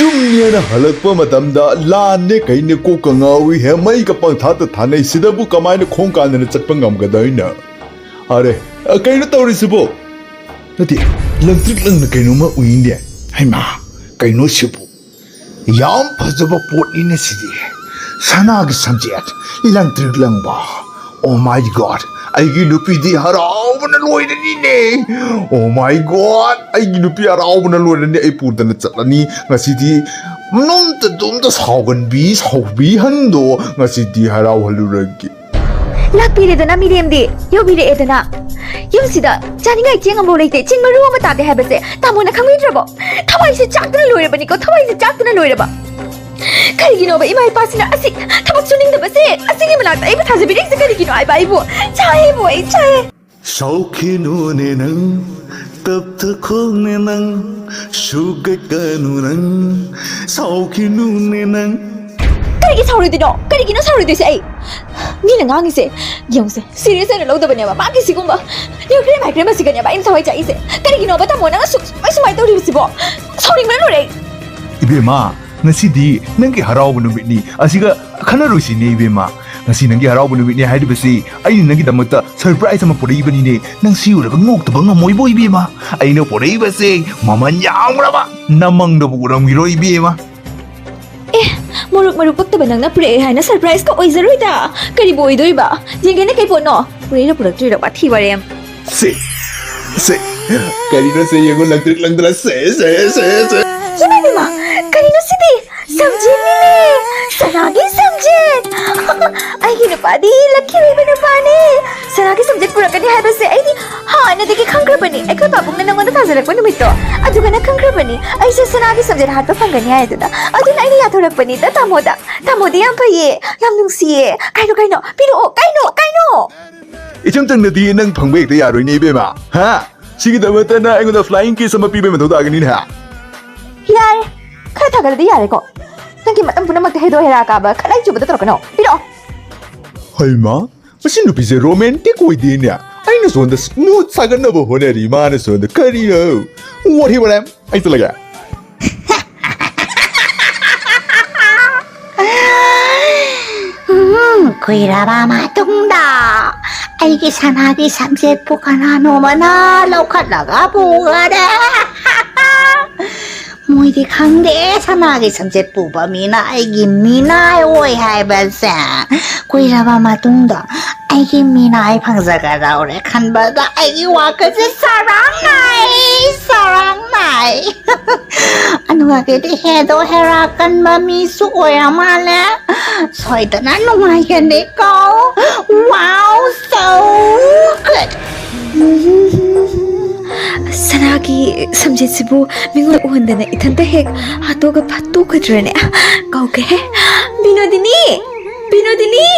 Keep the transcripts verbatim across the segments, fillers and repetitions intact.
ꯌꯨꯝꯅꯦꯅ ꯍꯜꯂꯛꯄ ꯃꯇꯝꯗ ꯂꯥꯟꯅꯦ ꯀꯩꯅꯦ ꯀꯣꯛꯀ ꯉꯥꯎꯏ ꯍꯦ, ꯃꯩꯒ ꯄꯪꯊꯥꯗ ꯊꯥꯅꯩ, ꯁꯤꯗꯕꯨ ꯀꯃꯥꯏꯅ ꯈꯣꯡ ꯀꯥꯟꯗꯅ ꯆꯠꯄ ꯉꯝꯒꯗꯣꯏꯅꯣ? ꯑꯔꯦ, ꯑ, ꯀꯩꯅꯣ ꯇꯧꯔꯤꯁꯤꯕꯣ? ꯅꯠꯇꯦ, ꯂꯪꯇ꯭ꯔꯤꯛ ꯂꯪꯅ ꯀꯩꯅꯣꯝꯃ ꯎꯏꯅꯦ꯫ ꯍꯩꯃꯥ, ꯀꯩꯅꯣ ꯁꯤꯕꯨ? ꯌꯥꯝ ꯐꯖꯕ ꯄꯣꯠꯅꯤꯅꯦ ꯁꯤꯗꯤ꯫ ꯁꯅꯥꯒꯤ ꯁꯝꯖꯦꯠ, ꯂꯪꯇ꯭ꯔꯤꯛ ꯂꯪꯕ꯫ Oh my God, ꯑꯩꯒꯤ ꯅꯨꯄꯤꯗꯤ ꯍꯔꯥꯎꯕꯅ ꯂꯣꯏꯔꯅꯤꯅꯦ꯫ Oh my God, ꯑꯩꯒꯤ ꯅꯨꯄꯤ ꯍꯔꯥꯎꯕꯅ ꯂꯣꯏꯔꯅꯤ꯫ ꯑꯩ ꯄꯨꯗꯅ ꯆꯠꯂꯅꯤ ꯉꯁꯤꯗꯤ꯫ ꯅꯣꯝꯇ ꯗꯣꯝꯇ ꯁꯥꯎꯒꯟꯕꯤ ꯁꯥꯎꯕꯤꯍꯟꯗꯣ, ꯉꯁꯤꯗꯤ ꯍꯔꯥꯎꯍꯜꯂꯨꯔꯒꯦ꯫ ꯂꯥꯛꯄꯤꯔꯦꯗꯅ ꯃꯤꯔꯦꯝꯗꯤ, ꯌꯧꯕꯤꯔꯛꯑꯦꯗꯅ꯫ ꯌꯨꯝꯁꯤꯗ ꯆꯥꯅꯤꯡꯉꯥꯏ ꯆꯦꯡ ꯑꯃꯐꯥꯎ ꯂꯩꯇꯦ, ꯆꯦꯡ ꯃꯔꯨ ꯑꯃ ꯇꯥꯗꯦ ꯍꯥꯏꯕꯁꯦ ꯇꯥꯃꯣꯅ ꯈꯪꯕꯤꯗ꯭ꯔꯕꯣ? ꯊꯋꯥꯏꯁꯦ ꯆꯥꯛꯇꯅ ꯂꯣꯏꯔꯕꯅꯤꯀꯣ, ꯊꯋꯥꯏꯁꯦ ꯆꯥꯛꯇꯅ ꯂꯣꯏꯔꯕ꯫ ꯀꯔꯤꯒꯤꯅꯣꯕ ꯏꯃꯥ ꯏꯄꯥꯁꯤꯅ ꯑꯁꯤ ꯊꯕꯛ ꯁꯨꯅꯤꯡꯗꯕꯁꯦ? ꯑꯁꯤꯒꯤ ꯃꯅꯥꯛꯇ ꯑꯩꯕꯨ ꯊꯥꯖꯕꯤꯔꯛꯏꯁꯦ ꯀꯔꯤꯒꯤꯅꯣ ꯍꯥꯏꯕ? ꯑꯩꯕꯨ ꯆꯥꯏꯌꯦꯕꯨ ꯑꯩ ꯆꯥꯏꯌꯦ꯫ ꯁꯥꯎꯈꯤꯅꯨꯅꯦ ꯅꯪ, ꯇꯞꯊꯈꯣꯅꯦ ꯅꯪ, ꯁꯨꯒꯠꯀꯅꯨ ꯅꯪ, ꯁꯥꯎꯈꯤꯅꯨꯅꯦ ꯅꯪ꯫ ꯀꯔꯤꯒꯤ ꯁꯥꯎꯔꯣꯏꯗꯣꯏꯅꯣ? ꯀꯔꯤꯒꯤꯅꯣ ꯁꯥꯎꯔꯣꯏꯗꯣꯏꯁꯦ ꯑꯩ? ꯃꯤꯅ ꯉꯥꯡꯉꯤꯁꯦ ꯌꯦꯡꯉꯨꯁꯦ, ꯁꯤꯔꯤꯌꯁ ꯑꯣꯏꯅ ꯂꯧꯗꯕꯅꯦꯕ꯫ ꯃꯥꯒꯤ ꯁꯤꯒꯨꯝꯕ ꯅ꯭ꯌꯨꯀ꯭ꯂꯤꯌꯔ ꯃꯥꯏꯀ꯭ꯔꯦ ꯃꯁꯤꯒꯅꯦꯕ ꯑꯩꯅ ꯊꯋꯥꯏ ꯆꯥꯛꯏꯁꯦ꯫ ꯀꯔꯤꯒꯤꯅꯣꯕ ꯇꯥꯃꯣ ꯅꯪꯅ ꯁꯨꯛ-, ꯁꯨꯃꯥꯏ ꯁꯨꯃꯥꯏꯅ ꯇꯧꯔꯤꯕꯁꯤꯕꯣ? ꯁꯥꯎꯅꯤꯡꯕꯅ ꯂꯣꯏꯔꯦ ꯑꯩ꯫ ꯏꯕꯦꯝꯃ, ꯉꯁꯤꯗꯤ ꯅꯪꯒꯤ ꯍꯔꯥꯎꯕ ꯅꯨꯃꯤꯠꯅꯤ꯫ ꯑꯁꯤꯒ ꯈꯟꯅꯔꯣꯏꯁꯤꯅꯦ ꯏꯕꯦꯝꯃ꯫ ꯉꯁꯤ ꯅꯪꯒꯤ ꯍꯔꯥꯎꯕ ꯅꯨꯃꯤꯠꯅꯤ ꯍꯥꯏꯔꯤꯕꯁꯤ ꯑꯩꯅ ꯅꯪꯒꯤꯗꯃꯛꯇ ꯁꯔꯄ꯭ꯔꯥꯏꯖ ꯑꯃ ꯄꯨꯔꯛꯏꯕꯅꯤꯅꯦ꯫ ꯅꯪ ꯁꯤ ꯎꯔꯒ ꯅꯣꯛꯇꯕ ꯉꯝꯃꯣꯏꯕꯣ ꯏꯕꯦꯝꯃ꯫ ꯑꯩꯅ ꯄꯨꯔꯛꯏꯕꯁꯦ ꯃꯃꯜ ꯌꯥꯝꯈ꯭ꯔꯕ, ꯅꯃꯪꯗꯕꯨ ꯎꯔꯝꯈꯤꯔꯣꯏ ꯏꯕꯦꯝꯃ꯫ ꯑꯦ, ꯃꯣꯔꯣꯛ ꯃꯔꯨ ꯄꯛꯇꯕ ꯅꯪꯅ ꯄꯨꯔꯛꯑꯦ ꯍꯥꯏꯅ ꯁꯔꯄ꯭ꯔꯥꯏꯖꯀ ꯑꯣꯏꯖꯔꯣꯏꯗ꯫ ꯀꯔꯤꯕꯨ ꯑꯣꯏꯗꯣꯏꯕ? ꯌꯦꯡꯒꯦꯅꯦ ꯀꯩ ꯄꯣꯠꯅꯣ? ꯄꯨꯔꯛꯏꯔ ꯄꯨꯔꯛꯇ꯭ꯔꯤꯔ ꯋꯥꯊꯤ ꯋꯥꯔꯦꯝ꯫ ꯁꯦ, ꯁꯦ, ꯀꯔꯤꯅꯣ ꯁꯦ? ꯌꯦꯡꯉꯨ, ꯂꯪꯇ꯭ꯔꯤꯛ ꯂꯪꯗꯅ ꯁꯦ, ꯁꯦ, ꯁꯦ, ꯁꯦ꯫ ꯏꯃꯥ, ꯏꯃꯥ, ꯀꯔꯤꯅꯣ ꯁꯤꯗꯤ? ꯁꯝꯖꯦꯠꯅꯤꯅꯦ! ꯁꯅꯥꯒꯤ ꯁꯝꯖꯦꯠ! ꯑꯩꯒꯤ ꯅꯨꯄꯥꯗꯤ ꯂꯛꯈꯤ ꯂꯩꯕ ꯅꯨꯄꯥꯅꯦ꯫ ꯁꯅꯥꯒꯤ ꯁꯝꯖꯦꯠ ꯄꯨꯔꯛꯀꯅꯤ ꯍꯥꯏꯕꯁꯦ ꯑꯩꯗꯤ ꯍꯥꯟꯅꯗꯒꯤ ꯈꯪꯈ꯭ꯔꯕꯅꯤ꯫ ꯑꯩꯈꯣꯏ ꯄꯥꯕꯨꯡꯅ ꯅꯪꯉꯣꯟꯗ ꯊꯥꯖꯔꯛꯄ ꯅꯨꯃꯤꯠꯇꯣ, ꯑꯗꯨꯒꯅ ꯈꯪꯈ꯭ꯔꯕꯅꯤ꯫ ꯑꯩꯁꯦ ꯁꯅꯥꯒꯤ ꯁꯝꯖꯦꯠ ꯍꯥꯠꯄ ꯐꯪꯒꯅꯤ ꯍꯥꯏꯗꯅ꯫ ꯑꯗꯨꯅ ꯑꯩꯅ ꯌꯥꯊꯣꯔꯛꯄꯅꯤꯗ ꯇꯥꯃꯣꯗ꯫ ꯇꯥꯃꯣꯗꯤ ꯌꯥꯝ ꯐꯩꯌꯦ, ꯌꯥꯝ ꯅꯨꯡꯁꯤꯌꯦ꯫ ꯀꯥꯏꯅꯣ, ꯀꯥꯏꯅꯣ, ꯄꯤꯔꯛꯑꯣ, ꯀꯥꯏꯅꯣ, ꯀꯥꯏꯅꯣ! ꯏꯆꯝ ꯆꯝꯅꯗꯤ ꯅꯪ ꯐꯪꯕ ꯍꯦꯛꯇ ꯌꯥꯔꯣꯏꯅꯦ ꯏꯕꯦꯝꯃ꯫ ꯍꯥ? ꯁꯤꯒꯤꯗꯃꯛꯇ ꯅꯪ ꯑꯩꯉꯣꯟꯗ flying kiss ꯑꯃ ꯄꯤꯕꯩ ꯃꯊꯧ ꯇꯥꯒꯅꯤꯅꯦ꯫ ꯌꯥꯔꯦ, ꯈꯔ ꯊꯥꯒꯠꯂꯗꯤ ꯌꯥꯔꯦꯀꯣ꯫ ꯅꯪꯒꯤ ꯃꯇꯝ ꯄꯨꯝꯅꯃꯛꯇ ꯍꯦꯔꯣ ꯍꯦꯔꯥ ꯀꯥꯕ ꯈꯠꯂꯩ ꯆꯨꯕꯗ ꯇꯧꯔꯛꯀꯅꯣ꯫ ꯄꯤꯔꯛꯑꯣ꯫ ꯍꯩꯃꯥ, ꯃꯁꯤ ꯅꯨꯄꯤꯁꯦ ꯔꯣꯃꯦꯟꯇꯤꯛ ꯑꯣꯏꯗꯦꯅꯦ꯫ ꯑꯩꯅ ꯁꯣꯝꯗ ꯁ꯭ꯃꯨꯠ ꯁꯥꯒꯠꯅꯕ ꯍꯣꯠꯅꯔꯤ, ꯃꯥꯅ ꯁꯣꯝꯗ ꯀꯔꯤꯅꯣ? ꯋꯥꯊꯤ ꯋꯥꯔꯦꯝ꯫ ꯑꯩ ꯆꯠꯂꯒꯦ꯫ ꯀꯨꯏꯔꯕ ꯃꯇꯨꯡꯗ ꯑꯩꯒꯤ ꯁꯅꯥꯒꯤ ꯁꯝꯖꯦꯠꯄꯨ ꯀꯅꯥꯅꯣꯃꯅ ꯂꯧꯈꯠꯂꯒ ꯄꯨꯈꯔꯦ꯫ ꯃꯣꯏꯗꯤ ꯈꯪꯗꯦ, ꯁꯅꯥꯒꯤ ꯁꯝꯖꯦꯠ ꯄꯨꯕ ꯃꯤꯅ ꯑꯩꯒꯤ ꯃꯤꯅꯥꯏ ꯑꯣꯏ ꯍꯥꯏꯕꯁꯦ꯫ ꯀꯨꯏꯔꯕ ꯃꯇꯨꯡꯗ ꯑꯩꯒꯤ ꯃꯤꯅꯥꯏ ꯐꯪꯖꯒꯗꯧꯔꯦ ꯈꯟꯕꯗ ꯑꯩꯒꯤ ꯋꯥꯈꯜꯁꯦ ꯁꯔꯥꯡ ꯅꯥꯏ, ꯁꯔꯥꯡ ꯅꯥꯏ꯫ ꯑꯗꯨꯒ ꯀꯩꯗꯤ ꯍꯦꯗꯣ ꯍꯦꯔꯥ ꯀꯟꯕ ꯃꯤꯁꯨ ꯑꯣꯏꯔ ꯃꯥꯜꯂꯦ꯫ ꯁꯣꯏꯗꯅ ꯅꯨꯡꯉꯥꯏꯒꯅꯤꯀꯣ꯫ Wow, so good. ꯁꯅꯥꯒꯤ ꯁꯝꯖꯦꯠꯁꯤꯕꯨ ꯃꯤꯉꯣꯟꯗ ꯎꯍꯟꯗꯅ ꯏꯊꯟꯇ ꯍꯦꯛ ꯍꯥꯠꯇꯣꯛꯑꯒ ꯐꯠꯇꯣꯛꯀꯗ꯭ꯔꯅꯦ? ꯀꯧꯒꯦꯍꯦ꯫ ꯕꯤꯅꯣꯗꯤꯅꯤ! ꯕꯤꯅꯣꯗꯤꯅꯤ!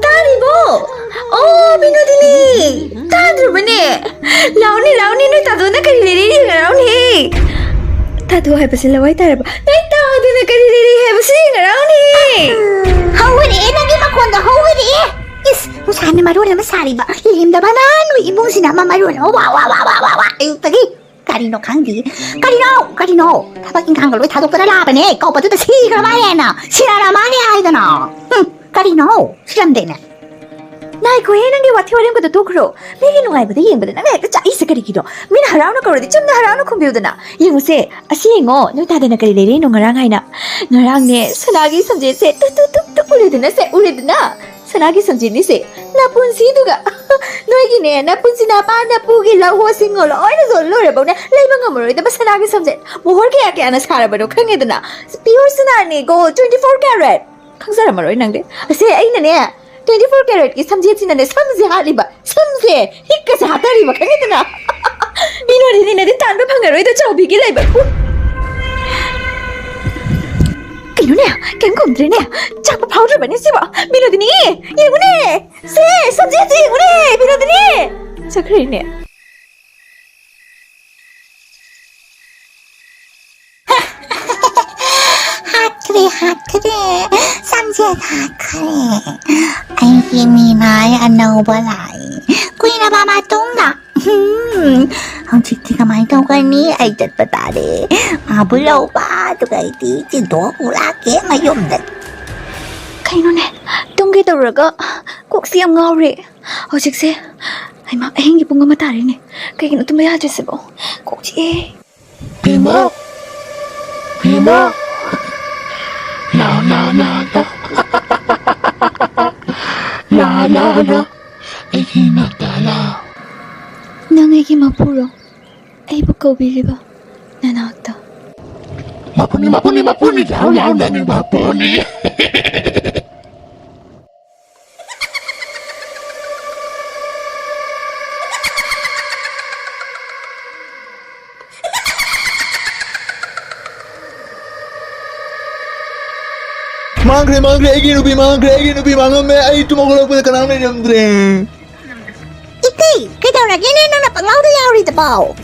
ꯇꯥꯔꯤꯕꯣ? ꯑꯣ, ꯕꯤꯅꯣꯗꯤꯅꯤ! ꯇꯥꯗ꯭ꯔꯕꯅꯦ? ꯂꯥꯎꯅꯦ, ꯂꯥꯎꯅꯦ, ꯅꯣꯏ ꯇꯥꯗꯣꯅ ꯀꯔꯤ ꯂꯩꯔꯦ ꯌꯦꯡꯉꯔꯥꯎꯅꯦ! ꯇꯥꯗꯣ ꯍꯥꯏꯕꯁꯦ ꯂꯋꯥꯏ ꯇꯥꯔꯕ? ꯅꯣꯏ ꯇꯥꯗꯣꯅ ꯀꯔꯤ ꯂꯩꯔꯦ ꯍꯥꯏꯕꯁꯦ ꯌꯦꯡꯉꯔꯥꯎꯅꯦ! ꯍꯧꯔꯛꯑꯦ ꯅꯪꯒꯤ ꯃꯈꯣꯟꯗꯣ, ꯍꯧꯔꯛꯑꯦ! ꯏꯁ, ꯅꯨꯡꯁꯥꯅ ꯃꯔꯣꯜ ꯑꯃ ꯁꯥꯔꯤꯕ, ꯂꯦꯝꯗꯕꯅ ꯅꯣꯏ ꯏꯃꯨꯡꯁꯤꯅ ꯑꯃ ꯃꯔꯣꯜ ꯑꯃ ꯋꯥ, ꯋꯥ, ꯋꯥ, ꯋꯥ, ꯋꯥ, ꯋꯥ, ꯑꯌꯨꯛꯇꯒꯤ꯫ ꯀꯔꯤꯅꯣ ꯈꯪꯗꯦ꯫ ꯀꯔꯤꯅꯣ? ꯀꯔꯤꯅꯣ? ꯊꯕꯛ ꯏꯪꯈꯥꯡꯒ ꯂꯣꯏ ꯊꯥꯗꯣꯛꯇꯅ ꯂꯥꯛꯄꯅꯦ꯫ ꯀꯧꯕꯗꯨꯗ ꯁꯤꯈ꯭ꯔ ꯃꯥꯜꯂꯦꯅ꯫ ꯁꯤꯔꯔ ꯃꯥꯜꯂꯦ ꯍꯥꯏꯗꯅ꯫ ꯍꯨꯝ, ꯀꯔꯤꯅꯣ? ꯁꯤꯔꯝꯗꯦꯅꯦ꯫ ꯅꯥꯏꯈꯣꯍꯦ, ꯅꯪꯒꯤ ꯋꯥꯊꯤ ꯋꯥꯔꯦꯝꯒꯗꯣ ꯇꯣꯛꯈ꯭ꯔꯣ꯫ ꯃꯤꯒꯤ ꯅꯨꯡꯉꯥꯏꯕꯗ ꯌꯦꯡꯕꯗ ꯅꯪꯅ ꯍꯦꯛꯇ ꯆꯥꯛꯏꯁꯦ ꯀꯔꯤꯒꯤꯅꯣ? ꯃꯤꯅ ꯍꯔꯥꯎꯅ ꯀꯧꯔꯗꯤ ꯆꯨꯝꯅ ꯍꯔꯥꯎꯅ ꯈꯨꯝꯕꯤꯌꯨꯗꯅ꯫ ꯌꯦꯡꯉꯨꯁꯦ, ꯑꯁꯤ ꯌꯦꯡꯉꯣ, ꯅꯣꯏ ꯇꯥꯗꯅ ꯀꯔꯤ ꯂꯩꯔꯛꯏꯅꯣ ꯉꯔꯥꯡ ꯍꯥꯏꯅ꯫ ꯉꯔꯥꯡꯅꯦ, ꯁꯅꯥꯒꯤ ꯁꯝꯖꯦꯠꯁꯦ ꯇꯨ ꯇꯨ ꯇꯨ ꯇꯨ ꯎꯔꯦꯗꯅ ꯁꯦ, ꯎꯔꯦꯗꯅ? ꯁꯅꯥꯒꯤ ꯁꯝꯖꯦꯠꯅꯤꯁꯦ꯫ ꯅꯄꯨꯟꯁꯤꯗꯨꯒ ꯅꯣꯏꯒꯤꯅꯦ, ꯅꯄꯨꯟꯁꯤ ꯅꯄꯥ ꯅꯄꯨꯒꯤ ꯂꯧꯍꯣ ꯁꯤꯡꯍꯣ ꯂꯣꯏꯅ ꯌꯣꯜ ꯂꯣꯏꯔꯕꯧꯅꯦ ꯂꯩꯕ ꯉꯝꯃꯔꯣꯏꯗꯕ ꯁꯅꯥꯒꯤ ꯁꯝꯖꯦꯠ ꯃꯣꯍꯣꯔ ꯀꯌꯥ ꯀꯌꯥꯅ ꯁꯥꯔꯕꯅꯣ ꯈꯪꯉꯦꯗꯅ꯫ Pure ꯁꯅꯥꯅꯦ, gold twenty four carat꯫ ꯈꯪꯖꯔꯝꯃꯔꯣꯏ ꯅꯪꯗꯤ꯫ ꯑꯁꯦ ꯑꯩꯅꯅꯦ, twenty four caratꯀꯤ ꯁꯝꯖꯦꯠꯁꯤꯅꯅꯦ ꯁꯝꯁꯦ ꯍꯥꯠꯂꯤꯕ, ꯁꯝꯁꯦ ꯍꯤꯛꯀꯁꯦ ꯍꯥꯠꯇꯔꯤꯕ, ꯈꯪꯉꯦꯗꯅ? ꯃꯤꯅꯣꯗꯤꯅꯤꯅꯗꯤ ꯇꯥꯟꯕ ꯐꯪꯉꯔꯣꯏꯗ ꯆꯥꯎꯕꯤꯒꯤ ꯂꯩꯕ꯫ ꯎ! ꯀꯩꯅꯣꯅꯦ? ꯀꯩꯝ ꯈꯨꯝꯗ꯭ꯔꯦꯅꯦ? ꯆꯥꯛꯄ ꯐꯥꯎꯗ꯭ꯔꯕꯅꯦ ꯁꯤꯕꯣ? ꯕꯤꯅꯣꯗꯤꯅꯤ, ꯌꯦꯡꯉꯨꯅꯦ! ꯁꯦ, ꯁꯝꯖꯦꯠꯁꯦ ꯌꯦꯡꯉꯨꯅꯦ, ꯕꯤꯅꯣꯗꯤꯅꯤ! ꯆꯠꯈ꯭ꯔꯦꯅꯦ꯫ ꯍꯥꯠꯈ꯭ꯔꯦ, ꯍꯥꯠꯈ꯭ꯔꯦ, ꯁꯝꯖꯦꯠ ꯍꯥꯠꯈ꯭ꯔꯦ꯫ ꯑꯩꯒꯤ ꯃꯤꯅꯥꯏ ꯑꯅꯧꯕ ꯂꯥꯛꯏ꯫ ꯀꯨꯏꯔꯕ ꯃꯇꯨꯡꯗ꯫ ꯍꯨꯝ, ꯍꯧꯖꯤꯛꯇꯤ ꯀꯃꯥꯏꯅ ꯇꯧꯒꯅꯤ? ꯑꯩ ꯆꯠꯄ ꯇꯥꯔꯦ꯫ ꯃꯥꯕꯨ ꯂꯧꯕ, ꯑꯗꯨꯒ ꯑꯩꯗꯤ ꯆꯦꯟꯊꯣꯛ ꯂꯥꯛꯀꯦ ꯃꯌꯨꯝꯗ꯫ ꯀꯩꯅꯣꯅꯦ? ꯇꯨꯝꯒꯦ ꯇꯧꯔꯒ ꯀꯣꯛꯁꯤ ꯌꯥꯝ ꯉꯥꯎꯔꯦ ꯍꯧꯖꯤꯛꯁꯦ꯫ ꯍꯩꯃꯥ, ꯑꯍꯤꯡꯒꯤ ꯄꯨꯡ ꯑꯃ ꯇꯥꯔꯦꯅꯦ꯫ ꯀꯩꯒꯤꯅꯣ ꯇꯨꯝꯕ ꯌꯥꯗ꯭ꯔꯤꯁꯤꯕꯣ? ꯀꯣꯛ ꯆꯤꯛꯑꯦ꯫ ꯕꯦꯝꯃ! ꯕꯦꯝꯃ! ꯂꯥ, ꯂꯥ, ꯂꯥ, ꯂꯥ꯫ ꯂꯥ, ꯂꯥ, ꯂꯥ꯫ ꯑꯩꯒꯤ ꯅꯥꯛꯇ ꯂꯥ꯫ ꯅꯪ ꯑꯩꯒꯤ ꯃꯄꯨꯔꯣ? ꯑꯩꯕꯨ ꯀꯧꯕꯤꯔꯤꯕ ꯅꯅꯥꯛꯇ꯫ ꯃꯄꯨꯅꯤ, ꯃꯄꯨꯅꯤ, ꯃꯄꯨꯅꯤ, ꯂꯥꯎ, ꯂꯥꯎ, ꯅꯪꯒꯤ ꯃꯄꯨꯅꯤ꯫ ꯃꯥꯡꯈ꯭ꯔꯦ, ꯃꯥꯡꯈ꯭ꯔꯦ, ꯑꯩꯒꯤ ꯅꯨꯄꯤ ꯃꯥꯡꯈ꯭ꯔꯦ, ꯑꯩꯒꯤ ꯅꯨꯄꯤ ꯃꯥꯡꯉꯝꯃꯦ, ꯑꯩ ꯇꯨꯝ ꯍꯧꯒꯠꯂꯛꯄꯗ ꯀꯅꯥꯝ ꯂꯩꯔꯝꯗ꯭ꯔꯦ꯫ ꯏꯇꯩ, ꯀꯩꯗꯧꯔꯒꯦꯅꯦ ꯅꯪꯅ ꯄꯪꯂꯥꯎꯗ ꯂꯥꯎꯔꯤꯗꯨꯕꯣ?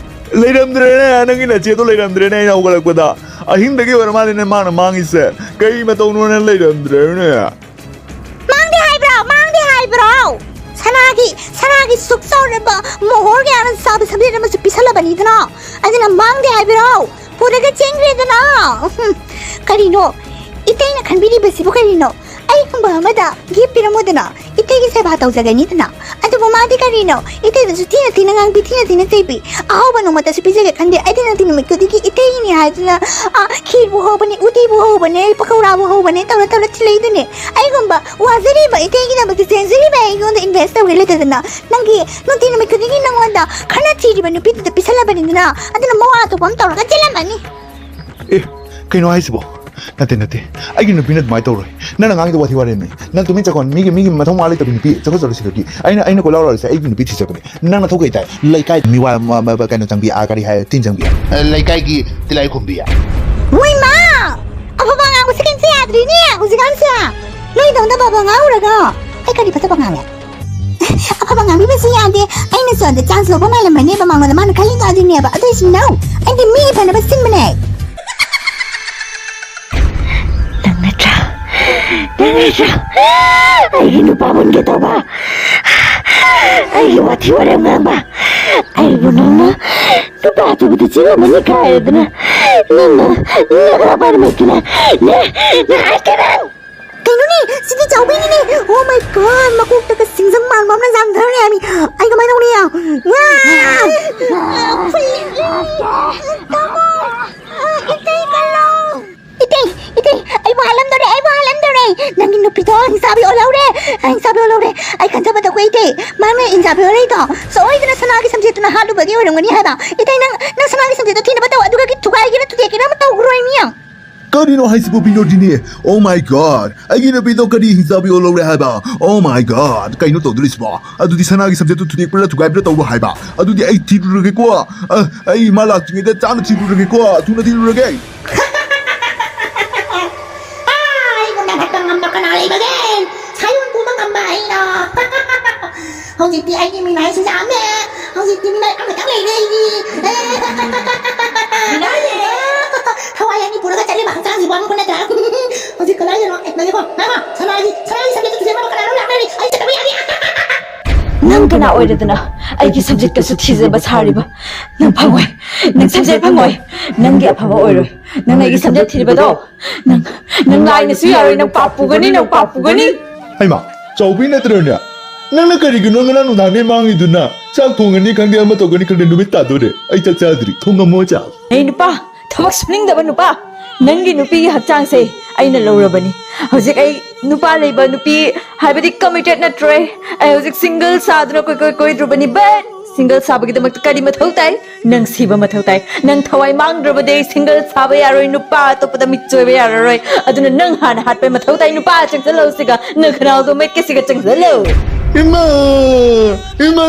ꯂꯩꯔꯝꯗ꯭ꯔꯦꯅꯦ, ꯅꯪꯒꯤ ꯅꯆꯦꯗꯣ ꯂꯩꯔꯝꯗ꯭ꯔꯦꯅꯦ, ꯑꯩꯅ ꯍꯧꯒꯠꯂꯛꯄꯗ꯫ ꯑꯍꯤꯡꯗꯒꯤ ꯑꯣꯏꯔ ꯃꯥꯜꯂꯦꯅꯦ ꯃꯥꯅ ꯃꯥꯡꯉꯤꯁꯦ꯫ ꯀꯩ ꯃꯇꯧꯅꯣꯅꯦ, ꯂꯩꯔꯝꯗ꯭ꯔꯦꯅꯦ꯫ ꯃꯥꯡꯗꯦ ꯍꯥꯏꯕ꯭ꯔꯣ? ꯃꯥꯡꯗꯦ ꯍꯥꯏꯕ꯭ꯔꯣ? ꯁꯅꯥꯒꯤ, ꯁꯅꯥꯒꯤ ꯁꯨꯛ ꯆꯥꯎꯔꯕ ꯃꯣꯍꯣꯔꯒꯤ ꯌꯥꯝꯅ ꯆꯥꯎꯕ ꯁꯝꯖꯦꯠ ꯑꯃꯁꯨ ꯄꯤꯁꯜꯂꯕꯅꯤꯗꯅ꯫ ꯑꯗꯨꯅ ꯃꯥꯡꯗꯦ ꯍꯥꯏꯕ꯭ꯔꯣ? ꯄꯨꯔꯒ ꯆꯦꯟꯈ꯭ꯔꯦꯗꯅ꯫ ꯎꯍꯨꯝ꯫ ꯀꯔꯤꯅꯣ? ꯏꯇꯩꯅ ꯈꯟꯕꯤꯔꯤꯕꯁꯤꯕꯨ ꯀꯔꯤꯅꯣ? ꯑꯩꯒꯨꯝꯕ ꯑꯃꯗ ꯒꯤꯐ ꯄꯤꯔꯝꯃꯨꯗꯅ, ꯏꯇꯩꯒꯤ ꯁꯦꯕꯥ ꯇꯧꯖꯒꯅꯤꯗꯅ꯫ ꯑꯗꯨꯕꯨ ꯃꯥꯗꯤ ꯀꯔꯤꯅꯣ? ꯏꯇꯩꯗꯁꯨ ꯊꯤꯅ ꯊꯤꯅ ꯉꯥꯡꯕꯤ, ꯊꯤꯅ ꯊꯤꯅ ꯆꯩꯕꯤ꯫ ꯑꯍꯥꯎꯕ ꯅꯣꯡꯃꯇꯁꯨ ꯄꯤꯖꯒꯦ ꯈꯟꯗꯦ꯫ ꯑꯩꯗꯤ ꯅꯨꯡꯇꯤ ꯅꯨꯃꯤꯠ ꯈꯨꯗꯤꯡꯒꯤ ꯏꯇꯩꯒꯤꯅꯤ ꯍꯥꯏꯗꯨꯅ, ꯑꯥ, ꯈꯤꯔꯕꯨ ꯍꯧꯕꯅꯦ, ꯎꯇꯤꯕꯨ ꯍꯧꯕꯅꯦ, ꯄꯀꯧꯔꯥꯕꯨ ꯍꯧꯕꯅꯦ ꯇꯧꯔ ꯇꯧꯔ ꯊꯤꯜꯂꯛꯏꯗꯨꯅꯦ꯫ ꯑꯩꯒꯨꯝꯕ ꯋꯥꯖꯔꯤꯕ ꯏꯇꯩꯒꯤꯗꯃꯛꯇ ꯆꯦꯟꯖꯔꯤꯕ ꯑꯩꯉꯣꯟꯗ ꯏꯟꯚꯦꯁ ꯇꯧꯒꯦ ꯂꯩꯇꯗꯅ, ꯅꯪꯒꯤ ꯅꯨꯡꯇꯤ ꯅꯨꯃꯤꯠ ꯈꯨꯗꯤꯡꯒꯤ ꯅꯪꯉꯣꯟꯗ ꯈꯠꯅ ꯊꯤꯔꯤꯕ ꯅꯨꯄꯤꯗꯨꯗ ꯄꯤꯁꯜꯂꯕꯅꯤꯗꯅ, ꯑꯗꯨꯅ ꯃꯋꯥ ꯑꯇꯣꯞꯄ ꯑꯃ ꯇꯧꯔꯒ ꯆꯦꯜꯂꯝꯃꯅꯤ꯫ ꯑꯦ, ꯀꯩꯅꯣ ꯍꯥꯏꯁꯤꯕꯣ? ꯅꯠꯇꯦ, ꯅꯠꯇꯦ, ꯑꯩꯒꯤ ꯅꯨꯄꯤꯅ ꯑꯗꯨꯃꯥꯏꯅ ꯇꯧꯔꯣꯏ꯫ ꯅꯪꯅ ꯉꯥꯡꯉꯤꯗꯣ ꯋꯥꯊꯤ ꯋꯥꯔꯦꯝꯅꯤ꯫ ꯅꯪ ꯇꯨꯃꯤꯟ ꯆꯠꯈꯣ, ꯃꯤꯒꯤ, ꯃꯤꯒꯤ ꯃꯊꯧ ꯃꯉꯥ ꯂꯩꯇꯕ ꯅꯨꯄꯤ ꯆꯠꯈꯣ, ꯆꯠꯂꯨ ꯁꯤꯗꯒꯤ꯫ ꯑꯩꯅ, ꯑꯩꯅ ꯀꯣꯏꯂꯥꯎ ꯂꯥꯎꯔꯤꯁꯦ ꯑꯩꯒꯤ ꯅꯨꯄꯤ ꯊꯤ ꯆꯠꯄꯅꯦ꯫ ꯅꯪ ꯅꯊꯧ ꯀꯩ ꯇꯥꯏ? ꯂꯩꯀꯥꯏ ꯃꯤꯋꯥ, ꯃ-, ꯃ-, ꯀꯩꯅꯣ ꯆꯪꯕꯤ, ꯑꯥ, ꯀꯔꯤ ꯍꯥꯏ, ꯇꯤꯟ ꯆꯪꯕꯤ꯫ ꯑ, ꯂꯩꯀꯥꯏꯒꯤ ꯇꯤꯂꯥꯏ ꯈꯨꯝꯕꯤ꯫ ꯃꯣꯏ ꯃꯥ! ꯑꯐꯕ ꯉꯥꯡꯕꯁꯦ ꯀꯩꯝꯇ ꯌꯥꯗ꯭ꯔꯤꯅꯦ ꯍꯧꯖꯤꯛꯀꯥꯟꯁꯦ꯫ ꯅꯣꯏꯗꯧꯅ ꯑꯐꯕ ꯉꯥꯡꯉꯨꯔꯒ ꯑꯩ ꯀꯔꯤ ꯐꯠꯇꯕ ꯉꯥꯡꯉꯦ? ꯑꯐꯕ ꯉꯥꯡꯕꯤꯕꯁꯨ ꯌꯥꯗꯦ꯫ ꯑꯩꯅꯁꯨ ꯑꯗ ꯆꯥꯟꯁ ꯂꯧꯕ ꯃꯥꯜꯂꯝꯃꯅꯦꯕ ꯃꯉꯣꯟꯗ ꯃꯥꯅ ꯈꯜꯂꯤꯗꯣ ꯑꯗꯨꯅꯦꯕ꯫ ꯑꯗꯨꯏꯁꯨ ꯅꯧ! ꯑꯩꯗꯤ ꯃꯤꯒꯤ ꯐꯅꯕ ꯁꯤꯟꯕꯅꯦ꯫ ꯅꯪ ꯅꯠꯇ꯭ꯔꯥ? ꯅꯪ ꯅꯠꯇ꯭ꯔꯥ? ꯑꯩꯒꯤ ꯅꯨꯄꯥ ꯃꯨꯟꯒꯦ ꯇꯧꯕ, ꯑꯩꯒꯤ ꯋꯥꯊꯤ ꯋꯥꯔꯦꯝ ꯉꯥꯡꯕ, ꯑꯩꯕꯨ ꯅꯪꯅ ꯅꯨꯄꯥ ꯑꯇꯣꯞꯄꯗ ꯆꯦꯜꯂꯝꯃꯅꯤ ꯀꯥꯏꯔꯗꯅ ꯅꯪꯅ ꯅꯈꯥ ꯄꯥꯏꯔꯝꯃꯛꯇꯅ ꯅꯦ, ꯅꯨꯡꯉꯥꯏꯇꯦ ꯅꯪ꯫ ꯀꯩꯅꯣꯅꯦ, ꯁꯤꯗꯤ ꯆꯥꯎꯕꯤꯅꯤꯅꯦ꯫ Oh my God, ꯃꯀꯣꯛꯇꯒ ꯁꯤꯡꯖꯪ ꯃꯥꯟꯕ ꯑꯃꯅ ꯌꯥꯝꯊꯔꯦ ꯍꯥꯏꯃꯤ꯫ ꯑꯩ ꯀꯃꯥꯏꯅ ꯇꯧꯅꯤ? ꯋꯥ! ꯇꯥꯃꯣ! ꯏꯇꯩ ꯀꯜꯂꯣ! ꯏꯇꯩ, ꯏꯇꯩ, ꯑꯩꯕꯨ ꯍꯥꯠꯂꯝꯗꯣꯔꯦ, ꯑꯩꯕꯨ ꯍꯥꯠꯂꯝꯗꯣꯔꯦ꯫ ꯅꯪꯒꯤ ꯅꯨꯄꯤꯗꯣ ꯍꯤꯡꯆꯥꯕꯤ ꯑꯣꯜꯍꯧꯔꯦ, ꯍꯤꯡꯆꯥꯕꯤ ꯑꯣꯜꯍꯧꯔꯦ꯫ ꯑꯩ ꯈꯟꯖꯕꯗꯀꯣ ꯏꯇꯩ, ꯃꯥꯅ ꯍꯤꯡꯆꯥꯕꯤ ꯑꯣꯜꯍꯧꯔꯤꯗꯣ ꯁꯣꯏꯗꯅ ꯁꯅꯥꯒꯤ ꯁꯝꯖꯦꯠꯇꯨꯅ ꯍꯥꯠꯂꯨꯕꯒꯤ ꯑꯣꯏꯔꯝꯒꯅꯤ ꯍꯥꯏꯕ꯫ ꯏꯇꯩ, ꯅꯪ, ꯅꯪ ꯁꯅꯥꯒꯤ ꯁꯝꯖꯦꯠꯇꯣ ꯊꯤꯅꯕ ꯇꯧ, ꯑꯗꯨꯒ ꯊꯨꯒꯥꯏꯒꯦꯔꯥ ꯊꯨꯗꯦꯛꯀꯦꯔꯥ ꯑꯃ ꯇꯧꯈ꯭ꯔꯣ ꯏꯃꯤ꯫ ꯀꯔꯤꯅꯣ ꯍꯥꯏꯁꯤꯕꯨ ꯕꯤꯅꯣꯗꯤꯅꯤ? Oh my God! ꯑꯩꯒꯤ ꯅꯨꯄꯤꯗꯣ ꯀꯔꯤ ꯍꯤꯡꯆꯥꯕꯤ ꯑꯣꯜꯍꯧꯔꯦ ꯍꯥꯏꯕ? Oh my God! ꯀꯩꯅꯣ ꯇꯧꯗꯣꯔꯤꯁꯤꯕꯣ? ꯑꯗꯨꯗꯤ ꯁꯅꯥꯒꯤ ꯁꯝꯖꯦꯠꯇꯨ ꯊꯨꯗꯦꯛꯄ꯭ꯔꯥ ꯊꯨꯒꯥꯏꯕ꯭ꯔꯥ ꯇꯧꯔꯣ ꯍꯥꯏꯕ? ꯑꯗꯨꯗꯤ ꯑꯩ ꯊꯤꯔꯨꯔꯒꯦꯀꯣ꯫ ꯑ, ꯑꯩ ꯃꯥ ꯂꯥꯛꯇ꯭ꯔꯤꯉꯩꯗ ꯆꯥꯅ ꯊꯤꯔꯨꯔꯒꯦꯀꯣ꯫ ꯊꯨꯅ ꯊꯤꯔꯨꯔꯒꯦ꯫ ꯑꯩꯕꯨ ꯅꯟꯊꯠꯄ ꯉꯝꯕ ꯀꯅꯥ ꯂꯩꯕꯒꯦ? ꯁꯥꯌꯣꯟ ꯄꯨꯕ ꯉꯝꯕ ꯑꯩꯅ꯫ ꯍꯧꯖꯤꯛꯇꯤ ꯑꯩꯒꯤ ꯃꯤꯅꯥꯏꯁꯨ ꯌꯥꯝꯃꯦ꯫ ꯍꯧꯖꯤꯛꯇꯤ ꯃꯤꯅꯥꯏ ꯑꯃꯈꯛꯇꯪ ꯂꯩꯔꯦ ꯑꯩꯒꯤ꯫ ꯃꯤꯅꯥꯏ? ꯊꯋꯥꯏ ꯑꯅꯤ ꯄꯨꯔꯒ ꯆꯠꯂꯤꯕ ꯍꯛꯆꯥꯡꯁꯤꯕꯨ ꯑꯃꯨꯛ ꯅꯠꯇ꯭ꯔꯥ? ꯍꯧꯖꯤꯛ ꯀꯗꯥꯏꯗꯅꯣ? ꯑꯦ, ꯉꯥꯏꯈꯣ, ꯉꯥꯏꯈꯣ꯫ ꯁꯅꯥꯒꯤ, ꯁꯅꯥꯒꯤ ꯁꯝꯖꯦꯠꯇꯨ ꯊꯤꯖꯤꯟꯕ ꯀꯅꯥꯅꯣ ꯂꯥꯛꯅꯔꯤ? ꯑꯩ ꯆꯠꯇꯕ ꯌꯥꯗꯦ꯫ ꯅꯪ ꯀꯅꯥ ꯑꯣꯏꯔꯗꯅ ꯑꯩꯒꯤ ꯁꯝꯖꯦꯠꯀꯁꯨ ꯊꯤꯖꯕ ꯁꯥꯔꯤꯕ? ꯅꯪ ꯐꯪꯉꯣꯏ, ꯅꯪ ꯁꯝꯖꯦꯠ ꯐꯪꯉꯣꯏ, ꯅꯪꯒꯤ ꯑꯐꯕ ꯑꯣꯏꯔꯣꯏ꯫ ꯅꯪ ꯑꯩꯒꯤ ꯁꯝꯖꯦꯠ ꯊꯤꯔꯤꯕꯗꯣ, ꯅꯪ, ꯅꯪ ꯂꯥꯏꯅꯁꯨ ꯌꯥꯔꯣꯏ, ꯅꯪ ꯄꯥꯞ ꯄꯨꯒꯅꯤ, ꯅꯪ ꯄꯥꯞ ꯄꯨꯒꯅꯤ꯫ ꯍꯩꯃꯥ, ꯆꯥꯎꯕꯤ ꯅꯠꯇ꯭ꯔꯅꯦ? ꯅꯪꯅ ꯀꯔꯤꯒꯤꯅꯣ ꯉꯔꯥꯡ ꯅꯨꯡꯗꯥꯡꯗꯩ ꯃꯥꯡꯉꯤꯗꯨꯅ? ꯆꯥꯛ ꯊꯣꯡꯒꯅꯤ ꯈꯪꯗꯦ, ꯑꯃ ꯇꯧꯒꯅꯤ ꯈꯪꯗꯦ, ꯅꯨꯃꯤꯠ ꯇꯥꯗꯣꯔꯦ, ꯑꯩ ꯆꯥꯛ ꯆꯥꯗ꯭ꯔꯤ, ꯊꯣꯡꯉꯝꯃꯣ ꯆꯥꯛ꯫ ꯑꯩ ꯅꯨꯄꯥ, ꯊꯕꯛ ꯁꯨꯅꯤꯡꯗꯕ ꯅꯨꯄꯥ, ꯅꯪꯒꯤ ꯅꯨꯄꯤꯒꯤ ꯍꯛꯆꯥꯡꯁꯦ ꯑꯩꯅ ꯂꯧꯔꯕꯅꯤ꯫ ꯍꯧꯖꯤꯛ ꯑꯩ ꯅꯨꯄꯥ ꯂꯩꯕ ꯅꯨꯄꯤ, ꯍꯥꯏꯕꯗꯤ committed ꯅꯠꯇ꯭ꯔꯦ꯫ ꯑꯩ ꯍꯧꯖꯤꯛ single ꯁꯥꯗꯨꯅ ꯀꯣꯏ ꯀꯣꯏ ꯀꯣꯏꯗ꯭ꯔꯨꯕꯅꯤ, but single ꯁꯥꯕꯒꯤꯗꯃꯛꯇ ꯀꯔꯤ ꯃꯊꯧ ꯇꯥꯏ? ꯅꯪ ꯁꯤꯕ ꯃꯊꯧ ꯇꯥꯏ꯫ ꯅꯪ ꯊꯋꯥꯏ ꯃꯥꯡꯗ꯭ꯔꯕꯗꯤ ꯑꯩ single ꯁꯥꯕ ꯌꯥꯔꯣꯏ, ꯅꯨꯄꯥ ꯑꯇꯣꯞꯄꯗ ꯃꯤꯠ ꯆꯣꯏꯕ ꯌꯥꯔꯔꯣꯏ꯫ ꯑꯗꯨꯅ ꯅꯪ ꯍꯥꯟꯅ ꯍꯥꯠꯄꯩ ꯃꯊꯧ ꯇꯥꯏ꯫ ꯅꯨꯄꯥ ꯆꯪꯁꯤꯜꯂꯛꯎ ꯁꯤꯒ, ꯅꯪ ꯈꯅꯥꯎꯗꯣ ꯃꯦꯠꯀꯦ ꯁꯤꯒ ꯆꯪꯁꯤꯜꯂꯨ꯫ ꯏꯃꯥ! ꯏꯃꯥ!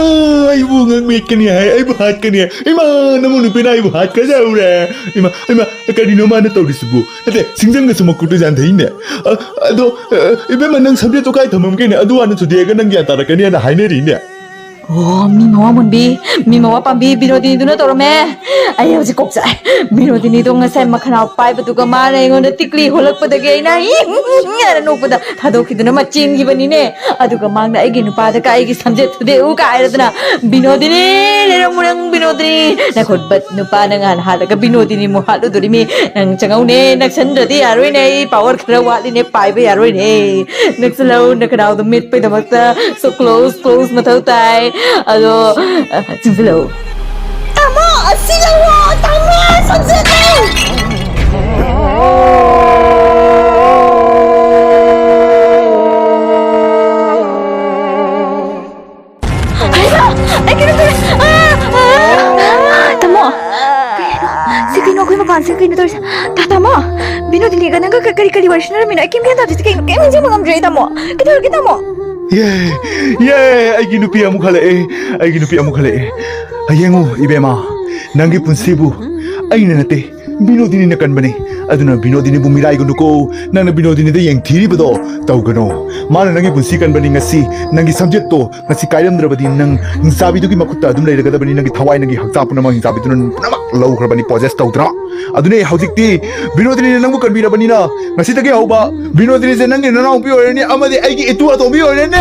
ꯑꯩꯕꯨ ꯉꯛ ꯃꯦꯠꯀꯅꯤ ꯍꯥꯏ, ꯑꯩꯕꯨ ꯍꯥꯠꯀꯅꯤ ꯍꯥꯏ꯫ ꯏꯃꯥ! ꯅꯃꯧ ꯅꯨꯄꯤꯅ ꯑꯩꯕꯨ ꯍꯥꯠꯀꯗꯧꯔꯦ꯫ ꯏꯃꯥ! ꯏꯃꯥ! ꯀꯔꯤꯅꯣ ꯃꯥꯅ ꯇꯧꯔꯤꯁꯤꯕꯨ? ꯅꯠꯇꯦ, ꯁꯤꯡꯖꯪꯒꯁꯨ ꯃꯀꯣꯛꯇ ꯌꯥꯟꯊꯩꯅꯦ꯫ ꯑ, ꯑꯗꯣ, ꯑ, ꯏꯕꯦꯝꯃ, ꯅꯪ ꯁꯝꯖꯦꯠꯇꯣ ꯀꯥꯏ ꯊꯝꯃꯝꯒꯦꯅꯦ? ꯑꯗꯨ ꯍꯥꯟꯅ ꯊꯨꯗꯦꯛꯑꯒ ꯅꯪ ꯒ꯭ꯌꯥꯟ ꯇꯥꯔꯛꯀꯅꯤ ꯍꯥꯏꯅ ꯍꯥꯏꯅꯔꯤꯅꯦ꯫ ꯑꯣ, ꯃꯤ ꯃꯋꯥ ꯃꯨꯟꯕꯤ, ꯃꯤ ꯃꯋꯥ ꯄꯥꯝꯕꯤ ꯕꯤꯅꯣꯗꯤꯅꯤꯗꯨꯅ ꯇꯧꯔꯝꯃꯦ꯫ ꯑꯩ ꯍꯧꯖꯤꯛ ꯀꯣꯛ ꯆꯥꯛꯑꯦ꯫ ꯕꯤꯅꯣꯗꯤꯅꯤꯗꯣ ꯉꯁꯥꯏ ꯃꯈꯅꯥꯎ ꯄꯥꯏꯕꯗꯨꯒ ꯃꯥꯅ ꯑꯩꯉꯣꯟꯗ ꯇꯤꯛꯂꯤ ꯍꯣꯜꯂꯛꯄꯗꯒꯤ ꯑꯩꯅ ꯏꯪ ꯍꯥꯏꯅ ꯅꯣꯛꯄꯗ ꯊꯥꯗꯣꯛꯈꯤꯗꯨꯅ ꯃꯥ ꯆꯦꯟꯈꯤꯕꯅꯤꯅꯦ꯫ ꯑꯗꯨꯒ ꯃꯥꯅ ꯑꯩꯒꯤ ꯅꯨꯄꯥꯗ ꯀ ꯑꯩꯒꯤ ꯁꯝꯖꯦꯠ ꯊꯨꯗꯦꯛꯎ ꯀ ꯍꯥꯏꯔꯗꯅ, "ꯕꯤꯅꯣꯗꯤꯅꯤ, ꯂꯩꯔꯝꯃꯨ ꯅꯪ ꯕꯤꯅꯣꯗꯤꯅꯤ꯫ ꯅꯈꯨꯠ ꯕꯠ ꯅꯨꯄꯥꯅ ꯉꯍꯥꯟ ꯍꯥꯠꯂꯒ ꯕꯤꯅꯣꯗꯤꯅꯤ ꯑꯃꯨꯛ ꯍꯥꯠꯂꯨꯗꯣꯔꯤꯃꯤ꯫ ꯅꯪ ꯆꯪꯍꯧꯅꯦ, ꯅꯛꯁꯟꯗ꯭ꯔꯗꯤ ꯌꯥꯔꯣꯏꯅꯦ, ꯑꯩ ꯄꯥꯋꯔ ꯈꯔ ꯋꯥꯠꯂꯤꯅꯦ, ꯄꯥꯏꯕ ꯌꯥꯔꯣꯏꯅꯦ꯫ ꯅꯛꯁꯜꯂꯧ, ꯅꯈꯅꯥꯎꯗꯣ ꯃꯦꯠꯄꯩꯗꯃꯛꯇ so close, close ꯃꯊꯧ ꯇꯥꯏ꯫ ꯑꯗꯣ, ꯑ, ꯆꯤꯡꯁꯤꯜꯂꯧ꯫ ꯇꯥꯃꯣ, ꯑꯁꯤ ꯂꯧꯋꯣ, ꯇꯥꯃꯣ, ꯁꯝꯖꯦꯠꯅꯦ꯫ ꯍꯩꯃꯥ! ꯑꯩ ꯀꯩꯅꯣ ꯇꯧꯔꯦ! ꯑꯥ! ꯑꯥ! ꯇꯥꯃꯣ! ꯀꯩꯅꯣ? ꯁꯤ ꯀꯩꯅꯣ ꯑꯩꯈꯣꯏ ꯃꯄꯥꯟꯁꯤꯗ ꯀꯩꯅꯣ ꯇꯧꯔꯤꯁꯦ? ꯇꯥ-, ꯇꯥꯃꯣ! ꯕꯤꯅꯣꯗꯤꯅꯤꯒ ꯅꯪꯒ ꯀ-, ꯀꯔꯤ, ꯀꯔꯤ ꯋꯥꯔꯤ ꯁꯥꯟꯅꯔꯝꯃꯤꯅꯣ? ꯑꯩ ꯀꯩꯝ ꯒ꯭ꯌꯥꯟ ꯇꯥꯗꯦ꯫ ꯁꯤ ꯀꯩꯅꯣ? ꯀꯩꯝ ꯅꯤꯡꯁꯤꯡꯕ ꯉꯝꯗ꯭ꯔꯦ ꯑꯩ, ꯇꯥꯃꯣ꯫ ꯀꯩꯗꯧꯔꯒꯦ, ꯇꯥꯃꯣ? ꯌꯦ! ꯌꯦ! ꯑꯩꯒꯤ ꯅꯨꯄꯤ ꯑꯃꯨꯛ ꯍꯜꯂꯛꯑꯦ꯫ ꯑꯩꯒꯤ ꯅꯨꯄꯤ ꯑꯃꯨꯛ ꯍꯜꯂꯛꯑꯦ꯫ ꯌꯦꯡꯉꯨ, ꯏꯕꯦꯝꯃ, ꯅꯪꯒꯤ ꯄꯨꯟꯁꯤꯕꯨ ꯑꯩꯅ ꯅꯠꯇꯦ, ꯕꯤꯅꯣꯗꯤꯅꯤꯅ ꯀꯟꯕꯅꯤ꯫ ꯑꯗꯨꯅ ꯕꯤꯅꯣꯗꯤꯅꯤꯕꯨ ꯃꯤꯔꯥꯏꯒꯅꯨꯀꯣ꯫ ꯅꯪꯅ ꯕꯤꯅꯣꯗꯤꯅꯤꯗ ꯌꯦꯡꯊꯤꯔꯤꯕꯗꯣ ꯇꯧꯒꯅꯨ꯫ ꯃꯥꯅ ꯅꯪꯒꯤ ꯄꯨꯟꯁꯤ ꯀꯟꯕꯅꯤ꯫ ꯉꯁꯤ ꯅꯪꯒꯤ ꯁꯝꯖꯦꯠꯇꯣ ꯉꯁꯤ ꯀꯥꯏꯔꯝꯗ꯭ꯔꯕꯗꯤ ꯅꯪ ꯍꯤꯡꯆꯥꯕꯤꯗꯨꯒꯤ ꯃꯈꯨꯠꯇ ꯑꯗꯨꯝ ꯂꯩꯔꯒꯗꯕꯅꯤ꯫ ꯅꯪꯒꯤ ꯊꯋꯥꯏ, ꯅꯪꯒꯤ ꯍꯛꯆꯥꯡ ꯄꯨꯝꯅꯃꯛ ꯍꯤꯡꯆꯥꯕꯤꯗꯨꯅ ꯄꯨꯝꯅꯃꯛ ꯂꯧꯈ꯭ꯔꯕꯅꯤ, possess ꯇꯧꯗ꯭ꯔꯥ? ꯑꯗꯨꯅꯦ ꯍꯧꯖꯤꯛꯇꯤ ꯕꯤꯅꯣꯗꯤꯅꯤꯅ ꯅꯪꯕꯨ ꯀꯟꯕꯤꯔꯕꯅꯤꯅ ꯉꯁꯤꯗꯒꯤ ꯍꯧꯕ ꯕꯤꯅꯣꯗꯤꯅꯤꯁꯦ ꯅꯪꯒꯤ ꯅꯅꯥꯎꯄꯤ ꯑꯣꯏꯔꯅꯤ ꯑꯃꯗꯤ ꯑꯩꯒꯤ ꯏꯇꯨ ꯑꯇꯣꯝꯕꯤ ꯑꯣꯏꯔꯅꯤ꯫